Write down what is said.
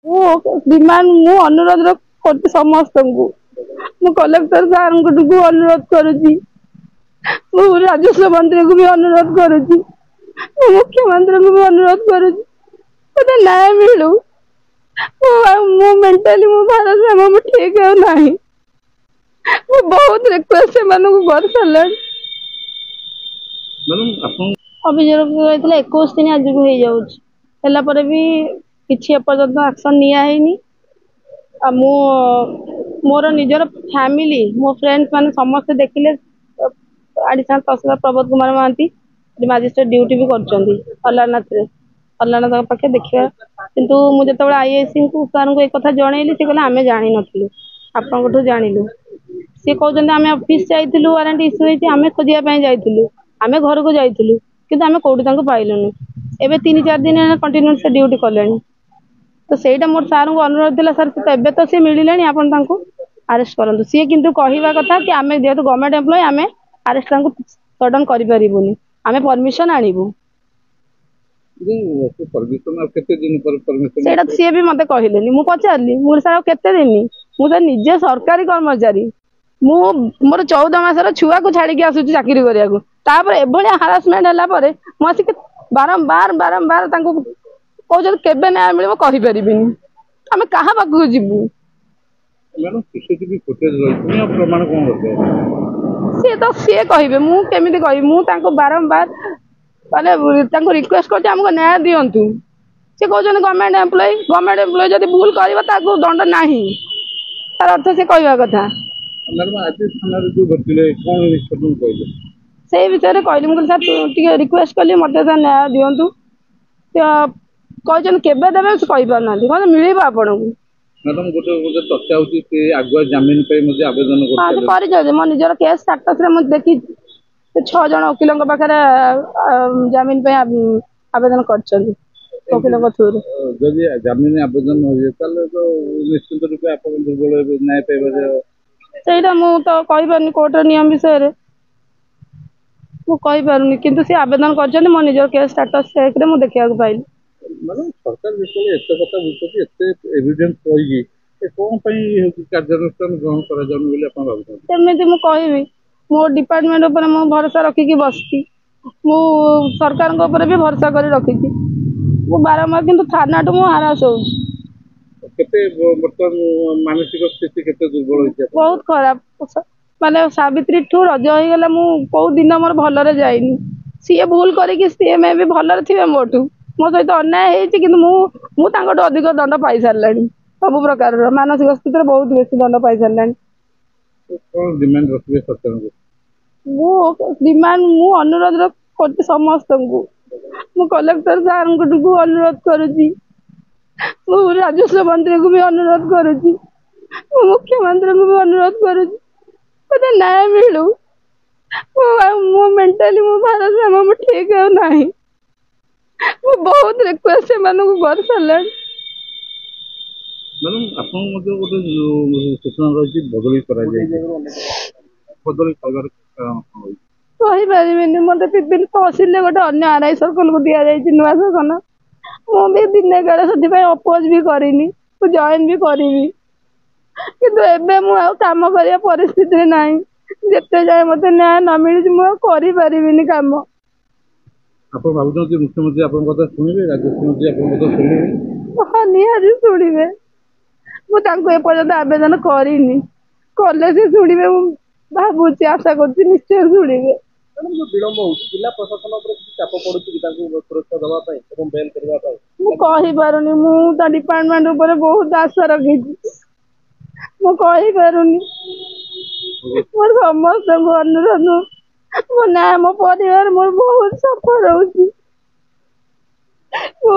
ମୁଁ ଡିମାଣ୍ଡ, ମୁଁ ଅନୁରୋଧ କରୁଛି ସମସ୍ତଙ୍କୁ। ମୁଁ କଲେକ୍ଟର ସାରଙ୍କଠୁ ଅନୁରୋଧ କରୁଛି, ମୁଁ ରାଜସ୍ୱ ମନ୍ତ୍ରୀଙ୍କୁ ବି ଅନୁରୋଧ କରୁଛି, ମୁଁ ମୁଖ୍ୟମନ୍ତ୍ରୀଙ୍କୁ ବି ଅନୁରୋଧ କରୁଛି, ମୋତେ ନ୍ୟାୟ ମିଳୁ। ମୁଁ ମେଣ୍ଟାଲି, ମୁଁ ଭାରସାମ୍ୟ ମୁଁ ଠିକ ଆଉ ନାହିଁ। ମୁଁ ବହୁତ ରିକ୍ୱେଷ୍ଟ ସେମାନଙ୍କୁ କରିସାରିଲାଣି। ଅଭିଯୋଗ ହେଇଥିଲା 21 ଦିନ ଆଜକୁ ହେଇଯାଉଛି, ହେଲା ପରେ ବି କିଛି ଏପର୍ଯ୍ୟନ୍ତ ଆକ୍ସନ ନିଆ ହେଇନି। ଆଉ ମୁଁ ମୋର ନିଜର ଫ୍ୟାମିଲି, ମୋ ଫ୍ରେଣ୍ଡସ୍ ମାନେ ସମସ୍ତେ ଦେଖିଲେ। ଆଡିସନାଲ ତହସିଲଦାର ପ୍ରବୋଧ କୁମାର ମହାନ୍ତି ମାଜିଷ୍ଟ୍ରେଟ ଡ୍ୟୁଟି ବି କରୁଛନ୍ତି ଅଲାରନାଥରେ, ଅଲାରନାଥଙ୍କ ପାଖେ ଦେଖିବା। କିନ୍ତୁ ମୁଁ ଯେତେବେଳେ ଆଇଆଇସିଙ୍କୁ ସାରଙ୍କୁ ଏ କଥା ଜଣେଇଲି, ସେ କହିଲେ ଆମେ ଜାଣିନଥିଲୁ, ଆପଣଙ୍କଠୁ ଜାଣିଲୁ। ସିଏ କହୁଛନ୍ତି ଆମେ ଅଫିସ ଯାଇଥିଲୁ, ୱାରେଣ୍ଟ ଇସ୍ୟୁ ହେଇଛି, ଆମେ ଖୋଜିବା ପାଇଁ ଯାଇଥିଲୁ, ଆମେ ଘରକୁ ଯାଇଥିଲୁ, କିନ୍ତୁ ଆମେ କୋଉଠି ତାଙ୍କୁ ପାଇଲୁନି। ଏବେ 3 4 ଦିନ ହେଲା କଣ୍ଟିନ୍ୟୁ ସେ ଡ୍ୟୁଟି କଲେଣି। ତ ସେଇଟା ମୋର ସାରଙ୍କୁ ଅନୁରୋଧ ଥିଲା, ସାର୍ ଏବେ ତ ସିଏ ମିଳିଲେଣି, ଆପଣ ତାଙ୍କୁ ଆରେଷ୍ଟ କରନ୍ତୁ। ସିଏ କିନ୍ତୁ କହିବା କଥା କି ଆମେ ଯେହେତୁ ଗଭର୍ଣ୍ଣମେଣ୍ଟ ଏମ୍ପ୍ଲୟ, ଆମେ ଆରେଷ୍ଟ ତାଙ୍କୁ ସଡନ କରିପାରିବୁନି, ଆମେ ପରମିଶନ ଆଣିବୁ। ସେଇଟା ସିଏ ବି ମତେ କହିଲେନି। ମୁଁ ପଚାରିଲି, ମୁଁ ସାର୍ ଆଉ କେତେ ଦିନ? ମୁଁ ସାର୍ ନିଜେ ସରକାରୀ କର୍ମଚାରୀ, ମୁଁ ମୋର 14 ମାସର ଛୁଆକୁ ଛାଡିକି ଆସୁଛି ଚାକିରି କରିବାକୁ। ତାପରେ ଏଭଳିଆ ହାରାସମେଣ୍ଟ ହେଲା ପରେ ମୁଁ ଆସିକି ବାରମ୍ବାର ବାରମ୍ବାର ତାଙ୍କୁ କହୁଛନ୍ତି କେବେ ନ୍ୟାୟ ମିଳିବ କହିପାରିବିନି। ଆମେ କାହା ପାଖକୁ ଯିବୁ? ସିଏ ତ ସିଏ କହିବେ, ମୁଁ କେମିତି କହିବି? ମୁଁ ତାଙ୍କୁ ବାରମ୍ବାର ମାନେ ତାଙ୍କୁ ରିକ୍ୱେଷ୍ଟ କରୁଛି, ଆମକୁ ନ୍ୟାୟ ଦିଅନ୍ତୁ। ସେ କହୁଛନ୍ତି ଗଭର୍ଣ୍ଣମେଣ୍ଟ ଏମ୍ପ୍ଲୟି, ଗଭର୍ଣ୍ଣମେଣ୍ଟ ଏମ୍ପ୍ଲୟି ଯଦି ଭୁଲ କରିବ ତାକୁ ଦଣ୍ଡ ନାହିଁ, ତାର ଅର୍ଥ ସେ କହିବା କଥା। ସେଇ ବିଷୟରେ କହିଲି। ମୁଁ କହିଲି ସାର୍ ଟିକେ ରିକ୍ୱେଷ୍ଟ କଲି, ମତେ ସାର୍ ନ୍ୟାୟ ଦିଅନ୍ତୁ। କହିଛନ୍ତି କେବେ ଦେବେ ସେ କହିପାରୁନାହାନ୍ତି, କହିଲେ ମିଳିବ ଆପଣଙ୍କୁ। ହଁ, ସେ କରିଛନ୍ତି। ମୋ ନିଜର କେସ୍ ଷ୍ଟାଟସରେ ମୁଁ ଦେଖିଛି, ସେ 6 ଜଣ ଓକିଲଙ୍କ ପାଖରେ ଜାମିନ ପାଇଁ ଆବେଦନ କରିଛନ୍ତି, ଓକିଲଙ୍କ ଥ୍ରୁରେ। ଯଦି ଜାମିନ ଆବେଦନ ହୁଏ ତାହେଲେ ତ ନିଶ୍ଚିନ୍ତ ରୂପେ ଆପଣ ଦୁର୍ବଳ ହେବେ ନ୍ୟାୟ ପାଇବାରେ। ସେଇଟା ମୁଁ ତ କହିପାରୁନି, କୋର୍ଟର ନିୟମ ବିଷୟରେ ମୁଁ କହିପାରୁନି, କିନ୍ତୁ ସେ ଆବେଦନ କରିଛନ୍ତି, ମୋ ନିଜର କେସ୍ ଷ୍ଟାଟସ ଚେକରେ ମୁଁ ଦେଖିବାକୁ ପାଇଲି। ମ୍ୟାଡ଼ାମ, ସରକାର ଯେତେବେଳେ ଏତେ କଥା ବୁଝୁଛନ୍ତି, ଏତେ ଏଭିଡେନ୍ସ ରହିକି କଣ ପାଇଁ କାର୍ଯ୍ୟାନୁଷ୍ଠାନ ଗ୍ରହଣ କରାଯାଉନି ବୋଲି ଆପଣ ଭାବୁଛନ୍ତି? ସେମିତି ମୁଁ କହିବି, ମୋ ଡିପାର୍ଟମେଣ୍ଟ ଉପରେ ମୁଁ ଭରସା ରଖିକି ବସିଛି, ମୁଁ ସରକାରଙ୍କ ଉପରେ ବି ଭରସା କରି ରଖିଛି। ମୁଁ ବାରମ୍ବାର କିନ୍ତୁ ଥାନାଠୁ ମୁଁ ହାରାସ ହଉଛି। କେତେ ବର୍ତ୍ତମାନ ମାନସିକ ସ୍ଥିତି କେତେ ଦୁର୍ବଳ ହେଇଛି? ବହୁତ ଖରାପ। ମାନେ ସାବିତ୍ରୀ ଠୁ ରଜ ହେଇଗଲା, ମୁଁ କୋଉ ଦିନ ମୋର ଭଲରେ ଯାଇନି। ସିଏ ଭୁଲ କରିକି ସିଏ ମେ ବି ଭଲରେ ଥିବେ ମୋଠୁ, ମୋ ସହିତ ଅନ୍ୟାୟ ହେଇଛି, କିନ୍ତୁ ମୁଁ ତାଙ୍କଠୁ ଅଧିକ ଦଣ୍ଡ ପାଇସାରିଲାଣି। ସବୁ ପ୍ରକାରର ମାନସିକ ସ୍ଥିତିରେ ବହୁତ ବେଶୀ ଦଣ୍ଡ ପାଇସାରିଲାଣି। କଣ ଡିମାଣ୍ଡ ରଖିବେ ସରକାରଙ୍କୁ? ମୁଁ ଡିମାଣ୍ଡ, ମୁଁ ଅନୁରୋଧ କରୁଛି ସମସ୍ତଙ୍କୁ। ମୁଁ କଲେକ୍ଟର ସାରଙ୍କଠୁ ଅନୁରୋଧ କରୁଛି, ମୁଁ ରାଜସ୍ୱ ମନ୍ତ୍ରୀଙ୍କୁ ବି ଅନୁରୋଧ କରୁଛି, ମୁଁ ମୁଖ୍ୟମନ୍ତ୍ରୀଙ୍କୁ ବି ଅନୁରୋଧ କରୁଛି, ମତେ ନ୍ୟାୟ ମିଳୁ। ମୁଁ ମେଣ୍ଟାଲି, ମୁଁ ଭାରସାମ୍ୟ ମୁଁ ଠିକ ଆଉ ନାହିଁ। ମୁଁ ବହୁତ ରିକ୍ୱେଷ୍ଟ ସେମାନଙ୍କୁ କରିସାରିଲାଣି। ମ୍ୟାଡ଼ାମ, ଆପଣଙ୍କୁ ମଧ୍ୟ ଗୋଟେ ସୂଚନା ରହିଛି ବଦଳି କରାଯାଇଛି, ବଦଳି କରିବାର କାରଣ କଣ ରହିଛି? କହିପାରିବିନି। ମତେ ପିପିଲି ତହସିଲରେ ଗୋଟେ ଅନ୍ୟ ଆରଆଇ ସର୍କଲକୁ ଦିଆଯାଇଛି ନୂଆ ଶାସନ। ମୁଁ ବି ଦିନେ କାଳେ ସେଥିପାଇଁ ଅପୋଜ ବି କରିନି, ମୁଁ ଜଏନ ବି କରିବି, କିନ୍ତୁ ଏବେ ମୁଁ ଆଉ କାମ କରିବା ପରିସ୍ଥିତିରେ ନାହିଁ। ଯେତେ ଯାଏ ମତେ ନ୍ୟାୟ ନ ମିଳିଛି ମୁଁ ଆଉ କରିପାରିବିନି କାମ। ଆପଣ ଭାବୁଛନ୍ତି ମୁଖ୍ୟମନ୍ତ୍ରୀ ଆପଣଙ୍କ କଥା ଶୁଣିବେ, ରାଜସ୍ୱ ମନ୍ତ୍ରୀ ଆପଣଙ୍କ କଥା ଶୁଣିବେ? ହଁ, ନିହାତି ଶୁଣିବେ। ମୁଁ ତାଙ୍କୁ ଏପର୍ଯ୍ୟନ୍ତ ଆବେଦନ କରିନି, କଲେ ସେ ଶୁଣିବେ ମୁଁ ଭାବୁଛି, ଆଶା କରୁଛି ନିଶ୍ଚୟ ଶୁଣିବେ। ଯୋଉ ବିଳମ୍ବ ହଉଛି, ଜିଲ୍ଲା ପ୍ରଶାସନ ଉପରେ କିଛି ଚାପ ପଡୁଛି କି ତାଙ୍କୁ ସୁରକ୍ଷା ଦେବା ପାଇଁ ଏବଂ ବେଲ୍ କରିବା ପାଇଁ? ମୁଁ କହିପାରୁନି। ମୁଁ ତା ଡିପାର୍ଟମେଣ୍ଟ ଉପରେ ବହୁତ ଆଶା ରଖିଛି, ମୁଁ କହିପାରୁନି। ମୋର ସମସ୍ତଙ୍କୁ ଅନୁରୋଧ, ମୋ ନା ମୋ ପରିବାର ମୋର ବହୁତ ସଫର ହଉଛି। ମୁଁ